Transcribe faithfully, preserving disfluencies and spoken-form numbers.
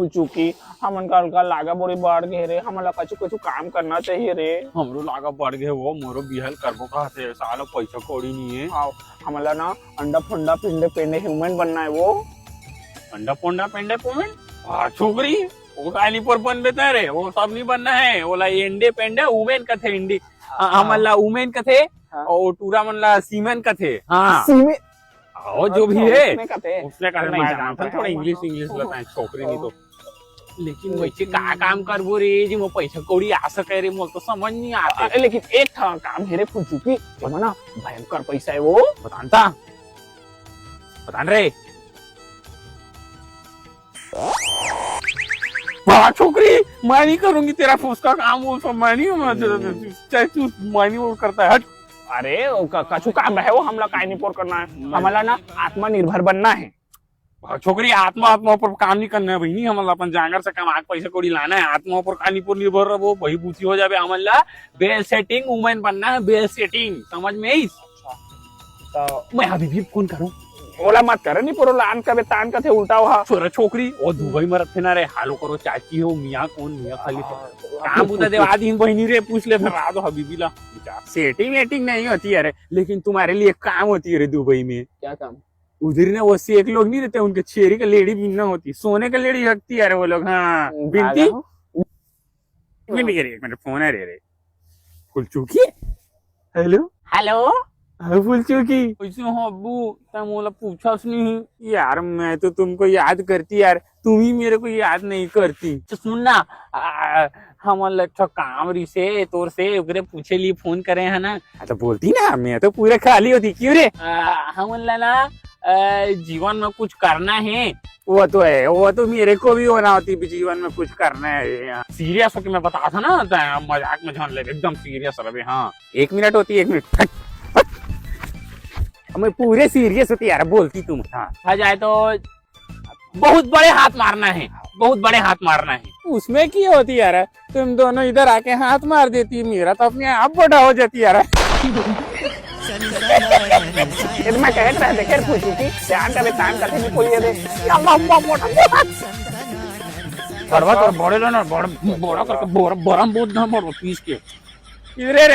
फुलचुकी, हमन का हल्का लागा बोरी बढ़ गे रे, हमन ला कछु कछु काम करना चाहिए रे। हमरो लागा बढ़ गे वो, मोरो बिहल करबो कहते, साला पैसा कौड़ी नहीं है। हाँ, हमन ला ना अंडा फंडा पिंडे पेंडे ह्यूमन बनना है वो। अंडा फंडा पिंडे वुमेन? हाँ छोकरी, वो कानी पर बन बेता रे, वो सब नहीं बनना है। वो ला एंडे पेंडे वुमेन कथे, एंडी। हाँ, हाँ। हमन ला वुमेन कथे, हाँ। और टूरा मन ला सीमेन कथे। हाँ। सीमेन? और जो भी है, उसने कथे। उसने कथे, मैं जानता हूँ, थोड़ा इंग्लिश, इंग्लिश बताएं, छोकरी नहीं तो। लेकिन वैसे का काम करबो रे, जी, वो पैसा कौड़ी आ सके रे, मोर तो समझ नहीं आते। अरे, लेकिन एक ठा काम है रे फुलचुकी, जेमा ना भयंकर पैसा है वो। बतान ता, बतान रे। वाह, छोकरी, मैं नहीं करूंगी तेरा फुसका काम, वो सब मैं नहीं हूँ, चाहे तू मैं नहीं वो करता है, हट। अरे, वो क-, कछु काम रहे, वो हमला काय नहीं पोर करना है, हमला ना आत्मनिर्भर बनना है। हाँ, छोकरी, आत्मा, आत्मा ऊपर काम नहीं करना है बहिनी, हमन ला अपन जांगर से कमा के पैसा कौड़ी लाना है, आत्मा ऊपर का नहीं निर्भर रहो, वही बुद्धि हो जावे, हमन ला बेल सेटिंग वुमेन बनना है, बेल सेटिंग, समझ में आइस? अच्छा। तो मैं अभी भी फोन करूं? ओला मत कर, नहीं परो लान कबे तान कथे उल्टा हुआ। छोरा छोकरी, ओ दुबई में रथे ना रे, हालो करो चाची हो, मियाँ कौन, मियाँ खलीफा। हाँ, काम बुता देवा दिन बहिनी रे, पूछ ले फिर रात हो हबीबी ला। सेटिंग वेटिंग नहीं होती है रे, लेकिन तुम्हारे लिए काम होती है रे दुबई में। क्या काम? उधर ना वो सेठ लोग नहीं रहते, उनके छेरी का लेड़ी बिनना होती, सोने का लेड़ी रखती है यार वो लोग। हाँ, हम्म, बिनती। एक मिनट, एक मिनट, फोन आ रे रे। फुलचुकी? हेलो। हेलो। हाँ, फुलचुकी। कैसे हो अब्बू? तै मोला पूछस नहीं। यार, मैं तो तुमको याद करती यार, तुम ही मेरे को याद नहीं करती। तो सुन ना, आ, हमन ला एक ठो काम रिसे तोर से, ओकरे पूछे लिए फोन करे है ना। हाँ, तो बोलती ना, मैं तो पूरा खाली होती। क्यों रे? आ, हमन ला ना, आ, जीवन में कुछ करना है। वो तो है, वो तो मेरे को भी होना होती, जीवन में कुछ करना है। सीरियस होके मैं बता था ना, तो मजाक में जान ले, एकदम सीरियस रहे। हाँ, एक मिनट होती, एक मिनट। फट, फट। मैं पूरे सीरियस होती यार, बोलती तुम। हाँ। कहा जाए तो बहुत बड़े हाथ मारना है, बहुत बड़े हाथ मारना है। उसमें क्या होती यार, तुम दोनों इधर आके हाथ मार देती, मेरा तो अपने आप बड़ा हो जाती यार। ये तो मैं कहत रहे, देखे फुलचुकी, ध्यान का भी तान कथे नहीं बोलिए रे। या अम्मा, अम्मा, मोटा, मोटा। बड़वा तोर बड़े लो ना, बड़-, बड़ा करके बड़-, बरम बोध ना बड़वा पीस के। इधर रे।